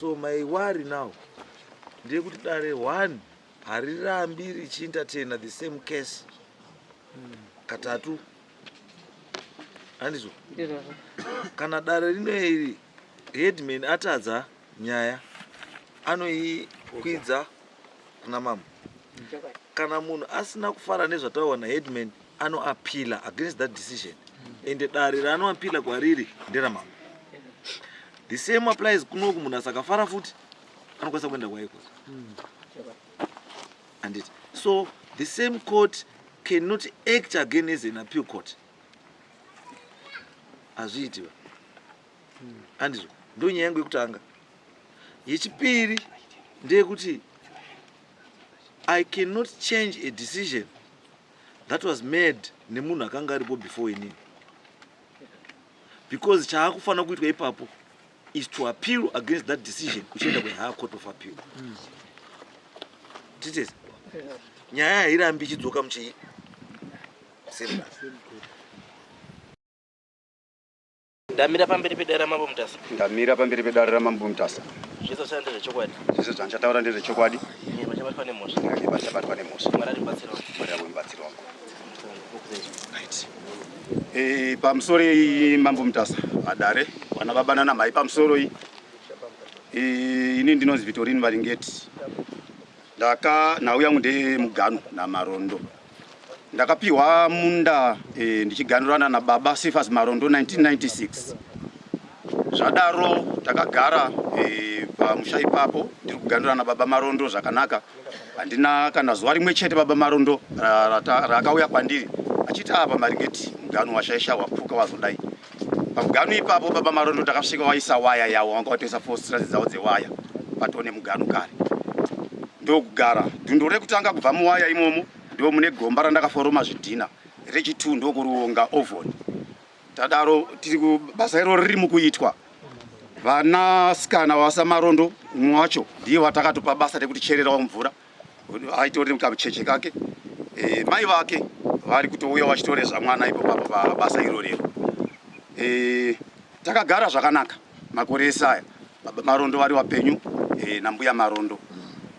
So my worry now ndeyekuti dare one harirambi richientertaina the same case katatu, handizvo? Kana dare rino iri headman atadza nyaya, anoikwidza kuna mambo. Kana munhu asina kufara nezvataurwa naheadman, anoappeala against that decision, ende dare raanoappeala kwariri nderamambo. The same applies kunoku. Munhu asakafara futi anokwanisa kuenda kwaiko, handiti? So the same court cannot act again as an appeal court. Hazviitiwa, handizvo? Ndo nyaya yangu yekutanga. Yechipiri ndeyekuti I cannot change a decision that was made nemunhu akanga aripo before inini, because chaakufanira kuitwa ipapo is to appeal against that decision uchienda kuhigher court of appeal. Titesi nyaya hairambi ichidzoka muchii same. Ndamira pamberi pedare raMambo Mutasa. Ndamira pamberi pedare raMambo Mutasa. Zvese zvachanda ndezvechokwadi. Zvese zvandichataura ndezvechokwadi. Nyama chabatwa nemhosva. Nyange vachabatwa nemhosva. Mwari ari mubatsiri wangu. Mwari ave mubatsiri wangu. Right. Pamusoro iyi, Mambo Mutasa, vadare, vana baba nana mai, pamusoro iyi. Ini ndinonzi Vitorini Varingeti. Ndaka nhau yangu ndeyemugano naMarondo. Ndakapiwa munda ndichiganurana nababa Cephas Marondo 1996. Zvadaro takagara pamusha ipapo ndiri kuganurana nababa Marondo zvakanaka. Handina kana zuva rimwe chete baba Marondo rakauya kwandiri achiti, "Apa Maringeti, mugano washaisha, wapfuka, wazodai." Pamugano ipapo baba Marondo takasvika waisa waya yavo, wanga watoisa four strands dzavo dzewaya patone mugano kare. Ndokugara dhundo rekutanga kubva muwaya imomo ndo mune gomba randakaforoma zvidhina, rechi2 ndokuruonga ovhoni. Tadaro tiri kubasa iroro riri mukuitwa, vanasikana vaSamarondo, umwe wacho ndiye watakatopa basa rekuti chererawo mvura, aitori kamucheche kake. Mai vake vari kutouya vachitorezva mwana ipo papo pabasa irorero. Takagara zvakanaka makore ese aya, baba Marondo vari vapenyu nambuya Marondo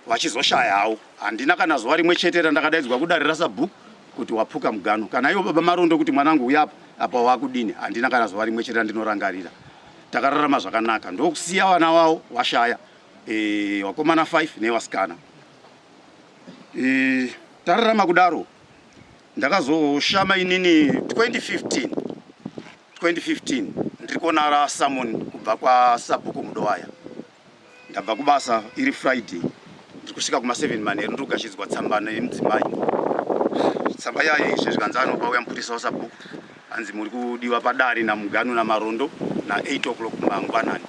vachizoshayawo. Handina kana zuva rimwe chete randakadaidzwa kudare rasabhuku kuti wapfuka mugano, kana ivo baba Marondo kuti, "Mwanangu, uya apa, apa wakudini." Handina kana zuva rimwe chete randinorangarira. Takararama zvakanaka, ndokusiya vana vavo vashaya, vakomana 5 nevasikana. Tararama kudaro, ndakazoshama inini 2015. 2015 ndiri kuona rasummon kubva kwasabhuku Mudowaya. Ndabva kubasa iri Friday, ndiri kusvika kuma7 manheru, ndiri kugashidzwa tsamba nemudzimai. Tsamba yayo izve zvikanzi anopa uya mupurisa wasabhuku, hanzi muri kudiwa padare namugano naMarondo na8 o'clock mangwanani.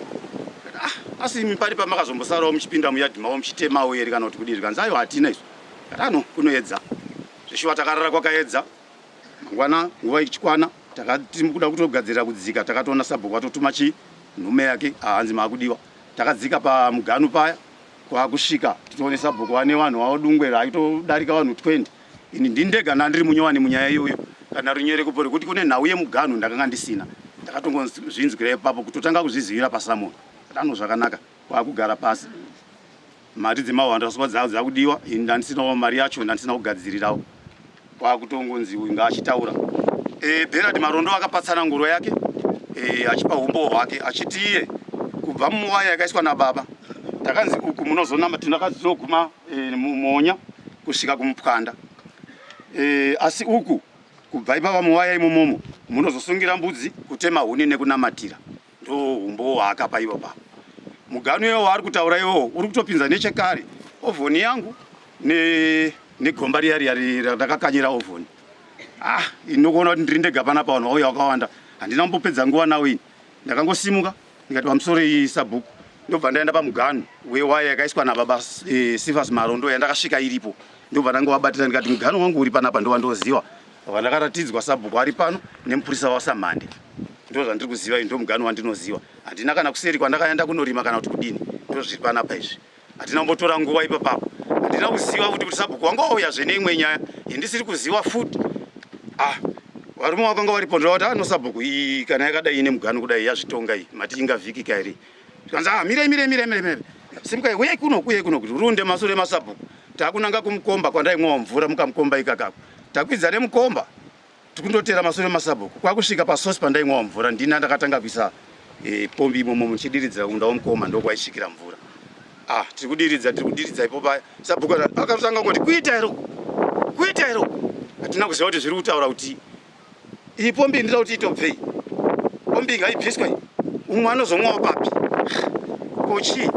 Ah, asi imi pari pamakazombosarawo muchipinda muyadhi mavo muchitemawo here kana kuti kudii? Zvikanzi aiwa, hatina izvo. Kati ano kunoedza zveshuwa. Takarara kwakaedza. Mangwana nguva ichikwana, takati kuda kutogadzirira kudzika, takatoona sabhuku atotuma chi nhume yake, hanzi maakudiwa. Takadzika pamuganu paya, kwakusvika titoone sabhuku ane vanhu vavo, dungwe raitodarika vanhu 20. Ini ndindega ndandiri munyowani munyaya iyoyo, kana runyerekupo rekuti kune nhau yemuganhu ndakanga ndisina. Ndakatongozvinzwira ipapo, kutotanga kuzvizivira pasummon. Dano zvakanaka, kwakugara pasi, mari dzemahwanda dzavo dzakudiwa. Ini ndandisinawo mari yacho, ndandisina kugadzirirawo. Kwakutongonzi uyu ngaachitaura. Bernard Marondo akapatsana nguro yake, achipa umbowo hwake, achiti iye kubva mumuwaya yakaiswa nababa, takanzi uku munozonama tinakazoguma mumonya kusvika kumupwanda, asi uku kubva ipapa muwaya imomomo munozosungira mbudzi, kutema huni nekunamatira. Ndo umbowo hwaakapa ivo papo. Mugano iwo waari kutaura iwowo uri kutopinza nechekare ovhoni yangu negomba riya riya randakakanyira ovhoni. Ah, inokuona kuti ndiri ndega panapa, vanhu vauya vakawanda. Handina kumbopedza nguva nawo ini, ndakangosimuka ndikati, "Pamusoro iyi, sabhuku." Ndobva ndaenda pamugano wewaya yakaiswa nababa Cephas Marondo yandakasvika iripo. Ndobva ndangovabatira ndikati, "Mugano wangu uri panapa, ndovandoziva vandakaratidzwa, sabhuku ari pano nemupurisa waSamhande. Ndo zvandiri kuziva ini, ndo mugano wandinoziva. Handina kana kuseri kwandakaenda kunorima kana kuti kudini, ndo zviri panapa izvi." Hatina kumbotora nguva ipapapo. Handina kuziva kuti sabhuku wanga wauyazve neimwe nyaya yandisiri kuziva futi. Ah, varume vakanga varipo, ndova kuti ano sabhuku iyi kana yakadai ine mugano kudai yazvitonga iyi, mati ingavhikika here? Zvikanzi ah, mirai mirai mirai mirai mirai. Simukai uyai kuno uyai kuno kuti runde masure masabhuku. Takunanga kumukomba kwandaimwawo mvura mukamukomba ikakako. Takwidza nemukomba tikundotera masure masabhuku kwakusvika pasosi pandaimwawo mvura ndina ndakatanga kuisa e, pombi imomo muchidiridzira kumunda womukoma ndokwaisvikira mvura. Ah, tiri kudiridza tiri kudiridza ipo paya. Sabhuku akatanga kungoti kuita here uku? Kuita here uku? Hatina kuziva kuti zviri kutaura kuti iyi pombi ndira kuti itobvei pombi ngaibviswe umwe anozomwawo papi ko chii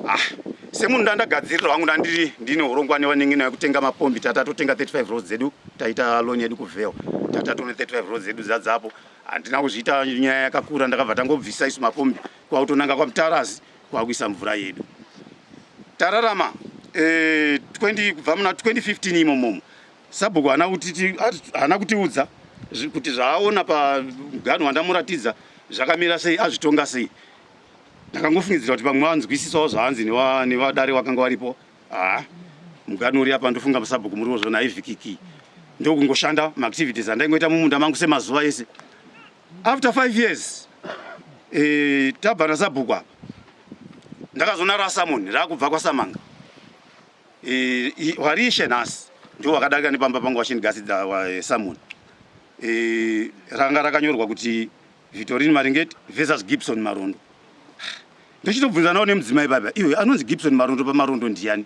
ah semunhu ndandagadzirira wangu ndandiri ndine urongwa nevanin'ina yekutenga mapombi tata totenga 35 roads dzedu taita loan yedu kuvheo tata tone 35 roads dzedu dzadzapo handina kuzviita nyaya yakakura ndakabva tangobvisa isu mapombi kwakutonanga kwamutarazi kwakuisa mvura yedu tararama eh, 20 kubva muna 2015 imomomo Sabhuku haana kutiti haana kutiudza kuti zvaaona pamuganhu wandamuratidza zvakamira sei azvitonga sei. Ndakangofungidzira kuti pamwe vanzwisisawo zvaanzi nevadare wakanga varipo. Haa muganhu uri apa ndofunga musabhuku muriwo zvona haivhikiki. Ndokungoshanda maactivities andaingoita mumunda mangu semazuva ese. After 5 years eh, tabva nasabhuku apa ndakazoona rasamoni rakubva kwaSamanga. Wari ishe nhasi ndiwo wakadarika nepamba pangu vachindigasidza samon ranga rakanyorwa kuti Victorine Maringeti versus Gibson Marondo. Ndochitobvunzanawo nemudzimai baba iwe anonzi Gibson Marondo paMarondo ndiyani?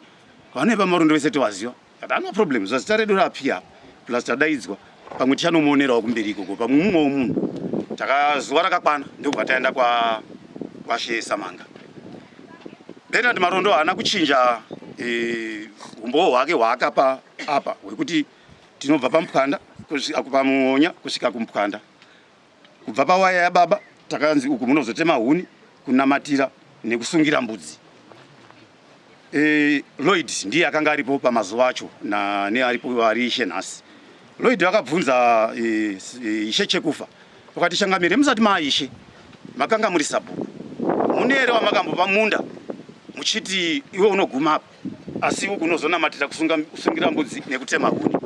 Vanoe paMarondo vese tovaziva. But ano problem zvazita redu raapia plus tadaidzwa pamwe tichanomuonerawo kumberi ikoko pamwe mumwewo munhu. Takazuva rakakwana ndokubva taenda kwa kwaShe Samanga. Bernard Marondo haana kuchinja umbowo hwake hwaakapa apa hwekuti tinobva pamupwanda kusvika pamuonya kusvika kumupwanda kubva pawaya yababa takanzi uku munozotema huni kunamatira nekusungira mbudzi e, Lloyd ndiye akanga aripo pamazuva acho nearipo ari ishe nhasi Lloyd akabvunza e, ishe Chekufa wakati changamire musati maaishe makanga muri sabhuku mune here wamakambopa munda muchiti iwe unoguma apa asi uku unozonamatira kusungira mbudzi nekutema huni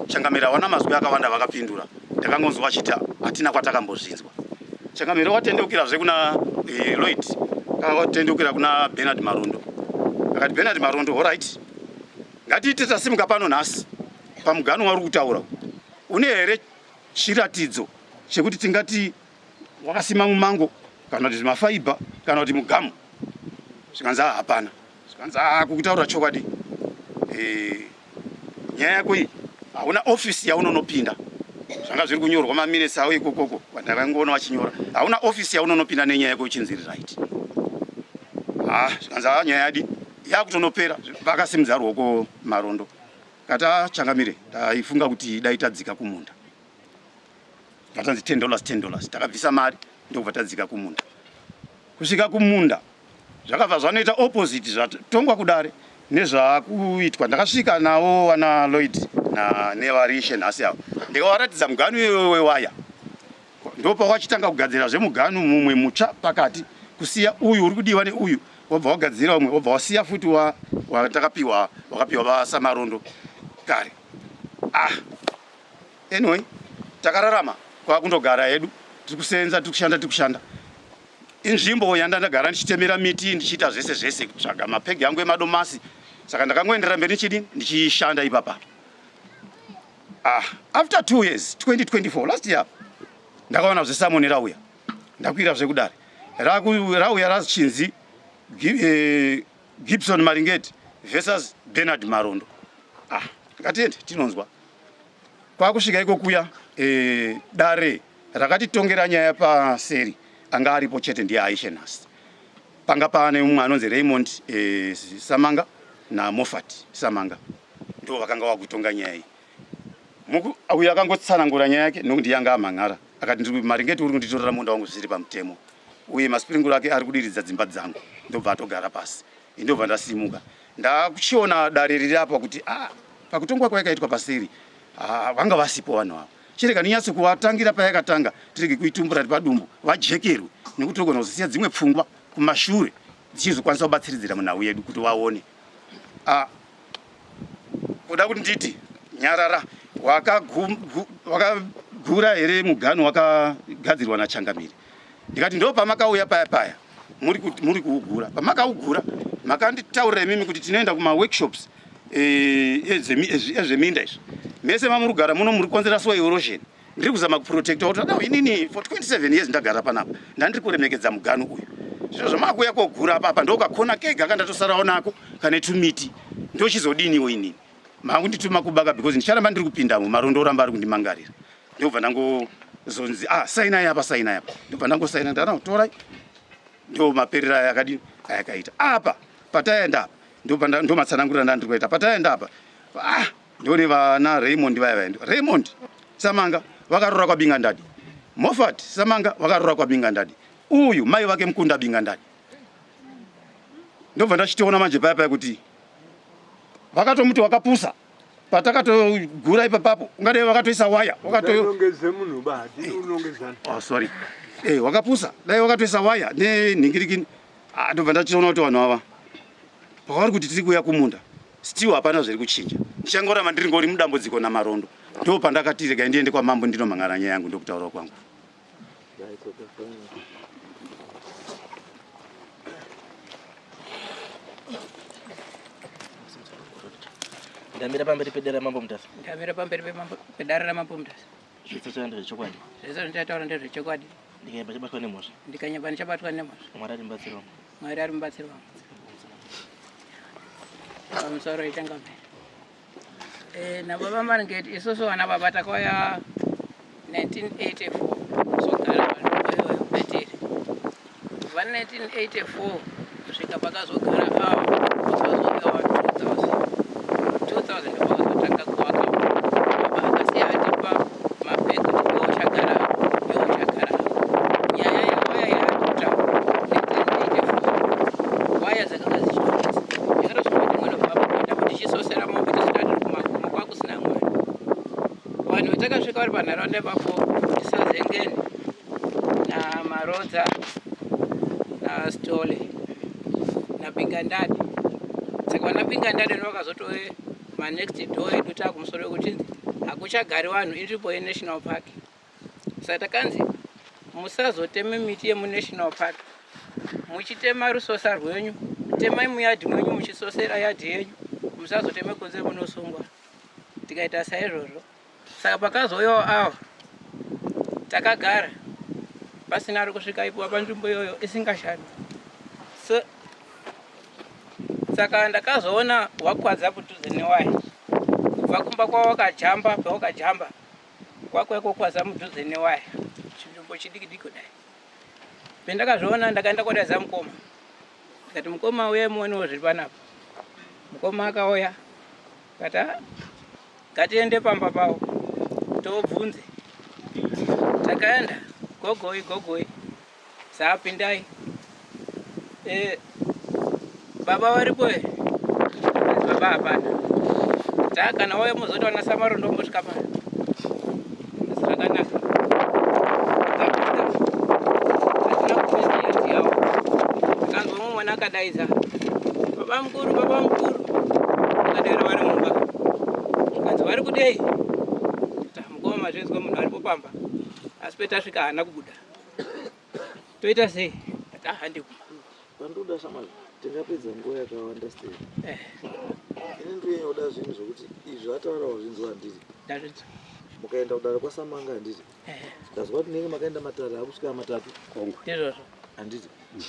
changamire hawana mazwi akawanda vakapindura ndakangonzwa vachiti hatina kwatakambozvinzwa changamire watendeukirazve kuna eh, Lloyd watendeukira kuna Bernard Marondo akati Bernard Marondo alright ngatiite tasimuka pano nhasi pamugano wauri kutaura une here chiratidzo chekuti tingati wakasima mumango kana kuti zvimafaibha kana kuti mugamu zvikanzi ah, hapana zvikanzi ah, kukutaura chokwadi e, nyaya yako iyi hauna ofisi yaunonopinda zvanga zviri kunyorwa maminitsi avo ikokoko vandakangoona vachinyora hauna ofisi yaunonopinda nenyaya yako ichinzi iri right ah, zvikanzi ah, nyaya yadi yakutonopera vakasimudza ruoko Marondo kati changamire ndaifunga kuti dai tadzika kumunda vatanzi 10 dollars 10 dollars takabvisa mari ndokubva tadzika kumunda kusvika kumunda zvakabva zvanoita opposite zvatongwa kudare nezvakuitwa ndakasvika nawo wana Lloyd na nevarishe nhasi avo ndikavaratidza muganu iyoyo wewaya ndopawachitanga kugadzira zvemuganu mumwe mutsva pakati kusiya uyu uri kudiwa neuyu wobva wagadzira umwe wobva wasiya futi watakapiwa wakapiwa vaSamarondo kare ah anyway takararama kwakundogara hedu tiri kusenza tiri kushanda tiri kushanda inzvimbo yandandagara ndichitemera miti ndichiita zvese zvese kutsvaga mapegi angu emadomasi saka ndakangoenderera mberi ndichidi ndichishanda ipapa ah after 2 years 2024 last year ndakaona zvesamoni rauya ndakwira zvekudare rauya rachinzi Gibson Maringeti versus Bernard Marondo ah ngatiende tinonzwa kwakusvika ikokuya dare rakatitongera nyaya paseri anga aripo chete ndiye aishe nhasi panga pane mumwe anonzi Raymond Samanga naMoffat Samanga ndo vakanga vakutonga nyaya iyi uyu akangotsanangura nyaya yake nokuti yanga amhan'ara akati Maringeti uri kunditorera munda wangu zvisiri pamutemo uye masipiringuro ake ari kudiridza dzimba dzangu ndobva atogara pasi indobva ndasimuka ndakuchiona dare riri apa kuti ah, pakutongwa kwayakaitwa paseri ah, vanga vasipo vanhu ava chirega ndinyatso kuvatangira payakatanga tirege kuitumbura padumbu vajekerwe nekuti togona kuzosiya dzimwe pfungwa kumashure dzichizokwanisa kubatsiridzira munhau yedu kuti vaone ah, kuda kuti nditi nyarara wakagura here mugano wakagadzirwa nachangamire ndikati ndo pamakauya paya paya Muri kuugura. Pamakaugura makanditaurira imimi kuti tinoenda kumaworkshops ezveminda izvi. Mese mamuri kugara muno muri kukonzera soil erosion. Ndiri kuzama kuprotecta kuti no, inini for 27 years ndagara panapa, ndandiri kuremekedza mugano uyu. Zviro zvamakuuya kogura apapa ndokakona kega kandatosarawo nako kane tumiti, ndochizodiniwo inini? Makundituma kubaka because ndicharamba ndiri kupindamo, marondo oramba ari kundimangarira. Ndobva ndangozonzi, ah, sainai apa, sainai apa. Ndobva ndangosaina, ndana torai. Ndo maperero aya akadini ayakaita apa. Pataenda apa ndo matsanangurira ndandiri kuita. Pataenda apa, ah, ndone vana Raymond vaya vaenda. Raymond Samanga vakarora kwaBinga Ndadi, Moffat Samanga vakarora kwaBinga Ndadi, uyu mai vake Mukunda Binga Ndadi. Ndobva ndachitoona manje paya paya kuti vakatomuti wakapusa. Patakatogura ipapapo ungadai vakatoisa waya Unongedze munhu ba, hatidi unongedzana. Oh, sorry. Wakapusa, dai wakatoisa waya nenhingirikini. Ah, ndobva ndachiona kuti vanhu ava pavari kuti tiri kuuya kumunda, still hapana zviri kuchinja, ndichangoramba ndiri ngori mudambudziko namarondo. Ndo pandakati regai ndiende kwamambo ndinomhan'ara nyaya yangu. Ndokutaura kwangu. Ndamira pamberi pedare ramambo Mutasa. Ndamira pamberi pedare ramambo Mutasa. Zvese zvanga ndezvechokwadi. Zvese zvandinotaura ndezvechokwadi. Ndikanyeba chabatwa nemhosva. Ndikanyeba ndichabatwa nemhosva. Mwari ari mubatsiri wangu. Mwari ari mubatsiri wangu. Pamusoro ichangamire. Nababa Maringeti, isusu vana baba takauya 1984 kuzogara panzvimbo iyoyo petiri. Kubva 1984 kusvika pakazogara ava, pakazouya wa 2000. 2000 ndipo pakazotanga kuvaka. Baba akasiya atipa mapegi kuti iwe uchagara apa, iwe uchagara apa. Nyaya yewaya yaakutaura, 1984 waya dzakanga dzichitonetsa. Yakatosvika kuti mwana baba kuenda kuti tichisosera mombe tisina, tiri kumakomo kwakusina mwana. Vanhu vatakasvika vari panharaunda ipapo tisazengeni naMarodza naStole naPingandadi. Saka vana Pingandadi ndo vakazotove manext door edu taakumusoro wekuchinzi hakuchagari vanhu, inzvimbo yenational park. Saka takanzi musazoteme miti yemunational park, muchitema rusosa rwenyu temai muyadhi mwenyu, muchisosera yadhi yenyu, musazoteme kunze, munosungwa. Tikaita saizvozvo. Saka pakazouyawo ava, takagara pasina ari kusvika ipuwa panzvimbo iyoyo isingashandi. So, saka ndakazoona wakwadza kudhuze newaya kubva kumba kwawakajamba, pawakajamba kwakuya kokwadza mudhuze newaya, chinzvimbo chidiki diki kudai. Pendakazviona ndakaenda kodaidza mukoma, ndikati, "Mukoma, uyai muonewo zviri panapa." Mukoma akauya, kati, "Ah, ngatiende pamba pavo tobvunze." Takaenda, gogoi gogoi, saapindai. Baba varipo here? Baba hapana. Taa kana wauya muzoti wana Samarondo ombosvika pano. Asi zvakanaka. Takapinda, hatina kupinda yadhi yavo. Takanzwa mumwe mwana akadaidza, "Baba mukuru, baba mukuru." Akadaira vari mumba. Kanzi, "Vari kudei?" Ta, "Mukoma, mazvinzwa, munhu aripo pamba." Asi petasvika haana kubuda. Toita sei? Ati handi kumba. Pandoda shamwari, tingapedza nguva yakawanda sei? Ini ndinoda zvinhu zvokuti izvi ataurawo zvinzwa, handiti? Ndazvinzwa. Mukaenda kudare kwaSamanga, handiti? Ndazwa kuti nenge makaenda matare akusvika matatu. Ndizvozvo. Handiti?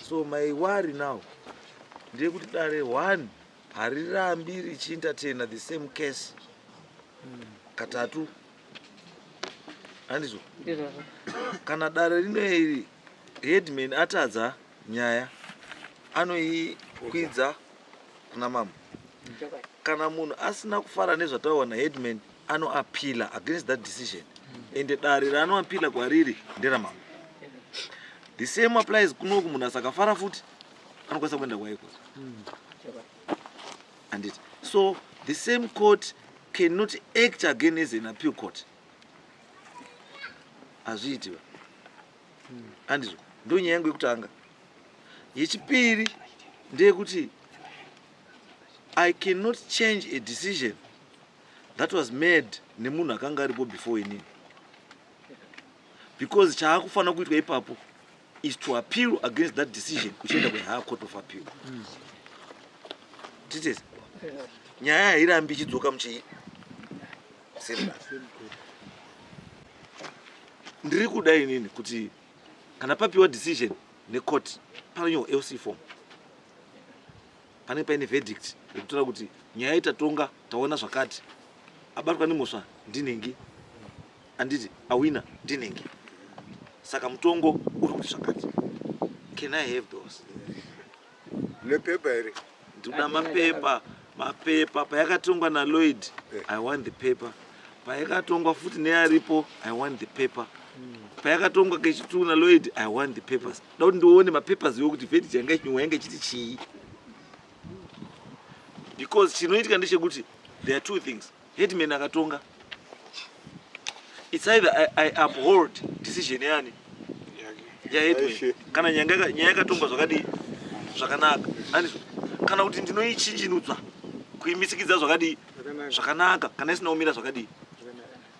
So my worry now ndeyekuti dare one harirambi richientertaina the same case katatu, handizvo? Ndizvozvo. Kana dare rino iri headman atadza nyaya, anoikwidza kuna mambo. Kana munhu asina kufara nezvataurwa naheadman, anoappeala against that decision, ende dare raanoappeala kwariri nderamambo. The same applies kunoku. Munhu asakafara futi anokwanisa kuenda kwaiko, handiti? So the same court cannot act again as an appeal court, hazviitiwa, handizvo? Ndo nyaya yangu yekutanga. Yechipiri ndeyekuti I cannot change a decision that was made nemunhu akanga aripo before inini, because chaakufanira kuitwa ipapo. is to appeal against that decision uchienda kuhigher court of appeal. Titese nyaya hairambi ichidzoka muchii same. Ndiri kuda inini kuti kana papiwa decision necourt, panonyorwa LC form, pane paine verdict yekutora kuti nyaya itatonga, taona zvakati, abatwa nemhosva ndinhingi, anditi awina ndinhingi, saka mutongo uri kuti zvakati. Can I have those? Nepepa here? Ndikuda mapepa, mapepa payakatongwa naLloyd. I want the paper payakatongwa futi nearipo. I want the paper payakatongwa kechitu naLloyd. I want the papers. Da kuti ndione mapapers iwo kuti verdict yanga ichinyorwa yanga ichiti chii, because chinoitika ndechekuti there are two things. Headman akatonga, it's either I uphold decision yani yaheadman Aishe. kana nyaya yakatongwa zvakadii, zvakanaka, andizvo, kana kuti ndinoichinjinudzwa kuimisikidza zvakadii, zvakanaka, kana isina kumira zvakadii,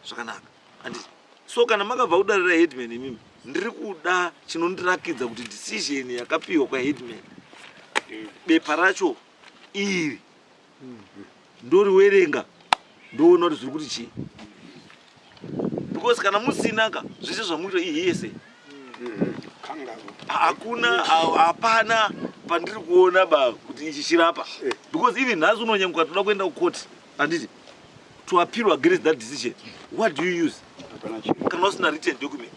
zvakanaka, anditi? So kana makabva kudarira headman imimi, ndiri kuda chinondirakidza kuti decision yakapiwa kwaheadman, bepa racho iri, ndoriwerenga, ndoona kuti zviri kuti chii, because kana musinaka zvese zvamuita ihiyese. Hakuna, hapana pandiri kuona ba kuti ichi chirapa, because even nhasi unonyange toda kuenda kukoti, handiti, to appeal against that decision, what do you use kana usina written document?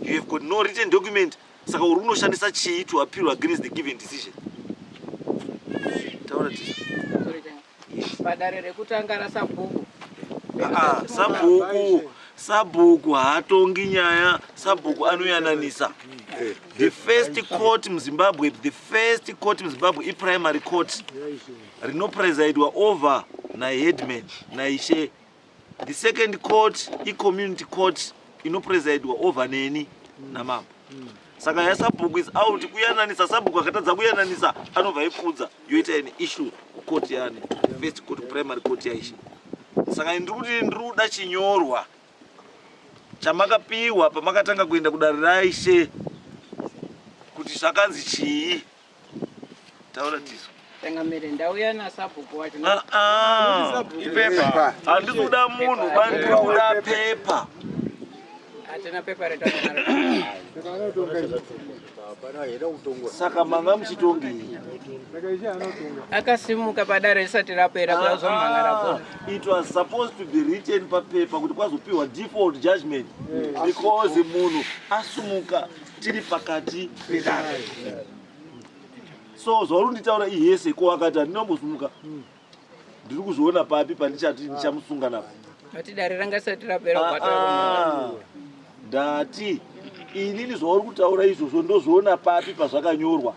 You have got no written document, saka uri unoshandisa chii to appeal against the given decision? Taura tisi. Padare rekutanga rasabhuku. Ah, sabhuku, sabhuku haatongi nyaya, sabhuku anoyananisa. The first court muZimbabwe, the first court muZimbabwe iprimary court rinopresidwa over naheadman, naishe. The second court icommunity court inopresidwa over neni namambo. Saka yasabhuku is out kuyananisa. Sabhuku akatadza kuyananisa, anobva ipfudza, yoita an issue kucourt yani, first court, primary court yaishe. Saka ndiri kuti ndiri kuda chinyorwa chamakapiwa pamakatanga kuenda kudare raishe kuti zvakanzi chii. Taura tiso. Changamire, ndauya nasabhuku wacho. Ah, ah. Ipepa. Handisi kuda munhu ba, ndiri kuda pepa. Hatina pepa retanaro. Saka manga muchitongei? Akasimuka padare risati rapera kuda kuzomhangara. It was supposed to be written papepa kuti kwazopiwa default judgment because munhu asumuka tiri pakati pedare. So zvauri kunditaura ihese ko akati handinombosumuka, ndiri kuzviona papi pandichati ndichamusunga napo? Ati dare ranga risati rapera. Ah, ndati inini zvauri kutaura izvozvo ndozviona papi pazvakanyorwa?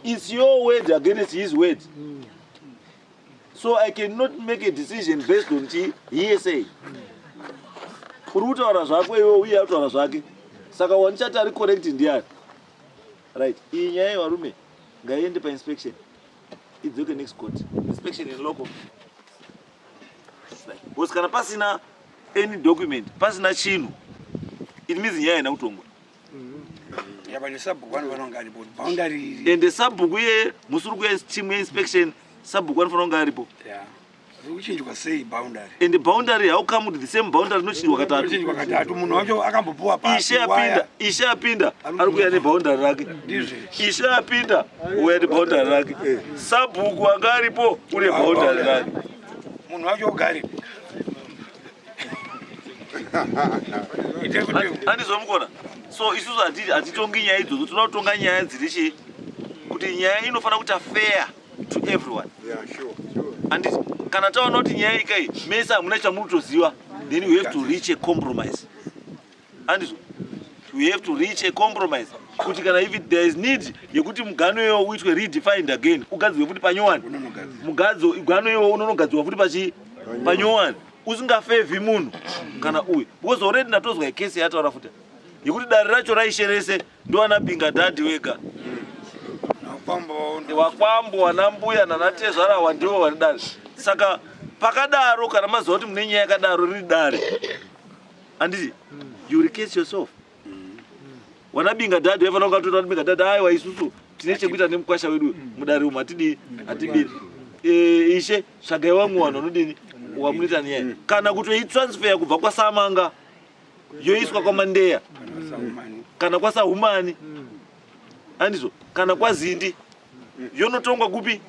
It's your word against his word, so I cannot make a decision based on chi hearsay. Uri kutaura zvako iwe, uye akutaura zvake, saka wandichati ari correct ndiani? Right, iyi nyaya yevarume ngaiende painspection, idzoke next court, inspection in local, because kana pasina any document, pasina chinhu, it means nyaya haina kutongwa. Yaba nesabhuku vanofana kunge aripo kuti boundary iri. Ende sabhuku iye musi uri kuya team yeinspection, sabhuku anofanira kunge aripo. Ya, riri kuchinjwa sei boundary? Ende boundary, how come kuti the same boundary inochinjwa katatu? Kuchinjwa katatu, munhu wacho akambopuwa pasi. Ishe apinda, ishe apinda, ari kuuya neboundary rake. Ndizvo. Ishe apinda, uya neboundary rake. Sabhuku anga aripo, une boundary rake. Munhu wacho ugaripi ite kuti Andizomukona. So isusu hatitongi nyaya idzodzo, toda kutonga nyaya dziri chii, kuti nyaya inofanira kuita fair to everyone. Yeah, sure. Anditi kana taona kuti nyaya ikai mese hamuna chamuri kutoziva, then we have to reach a compromise, andizvo? We have to reach a compromise kuti kana if there is need yekuti mugano iwo uitwe redefined again, ugadzirwe futi panyowani, mugadzo gano iwo unonogadzirwa futi pachi panyowani, usingafevhi munhu kana uyu, because already ndatozwa kesi yataura futi yekuti dare racho raishe rese ndoana Pinga dhadhi wega. Nakwambo. Wakwambo, wana mbuya nanatezvara awa ndivo vari dare. Saka pakadaro, kana maziva kuti mune nyaya yakadaro, riri dare. Handiti you recase yourself. Wana Binga Dad vaifanira kunga toita Binga Dad, aiwa, isusu tine chekuita nemukwasha wedu mudare umu, hatidii, hatibiri. Ishe, tsvagai vamwe vanhu vanodini, wamunoita nenyaya, kana kutoitransfer kubva kwaSamanga yoiswa kwaMandeya kana kwaSahumani, andizvo, kana kwaZindi, yonotongwa kupi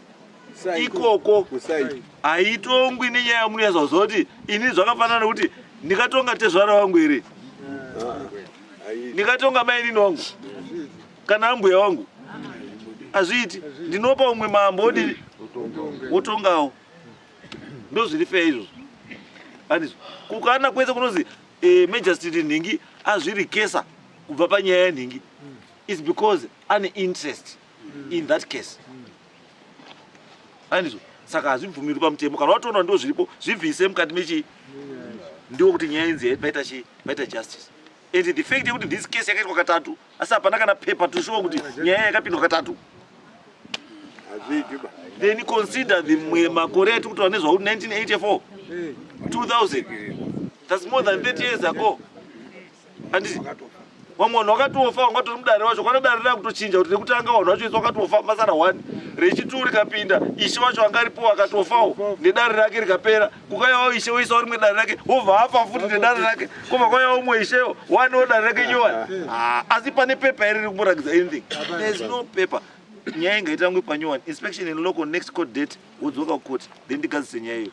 ikoko. Kusai. Haitongwi nenyaya yamunoyazwa kuti ini zvakafanana nekuti ndikatonga tezvara wangu here, ndikatonga mainini wangu kana ambuya wangu, hazviiti. Ndinopa umwe mambo odini, wotongawo. Ndo zviri fair izvozvo, andizvo? Kukana kwese kunozi magistrate nhingi azvirikesa kubva panyaya yenhingi is because ane interest in that case, andizvo? Saka hazvibvumirwi pamutemo. Kana watoona ndo zviripo, zvibvise mukati mechii, ndiko kuti nyaya inzi paita chii, paita justice. And the fact yekuti this case yakaitwa katatu, asi hapana kana paper to show kuti nyaya yakapindwa katatu. Hazviiti ba. Then consider the makore atiri kutaura nezvakuti 1984, 2000, that's more than 30 years ago, handiti? Vamwe vanhu vakatofa, vangatori mudare wacho. Kwana dare rakutochinja kuti rekutanga vanhu vacho isi vakatofa, masara 1, rechitu rikapinda, ishe wacho anga aripo akatofawo nedare rake rikapera. Kukaiwawo ishe woisawo rimwe dare rake, wobva afa futi nedare rake, kobva kwaiwawo umwe ishewo wanewo dare rake nyowani. Ah, asi pane pepa iri riri kumborakidza anything? There is no paper. Nyaya ingaitangwe panyowani, inspection in loco, next court date, wodzoka kucourt, then ndigadzise nyaya iyo.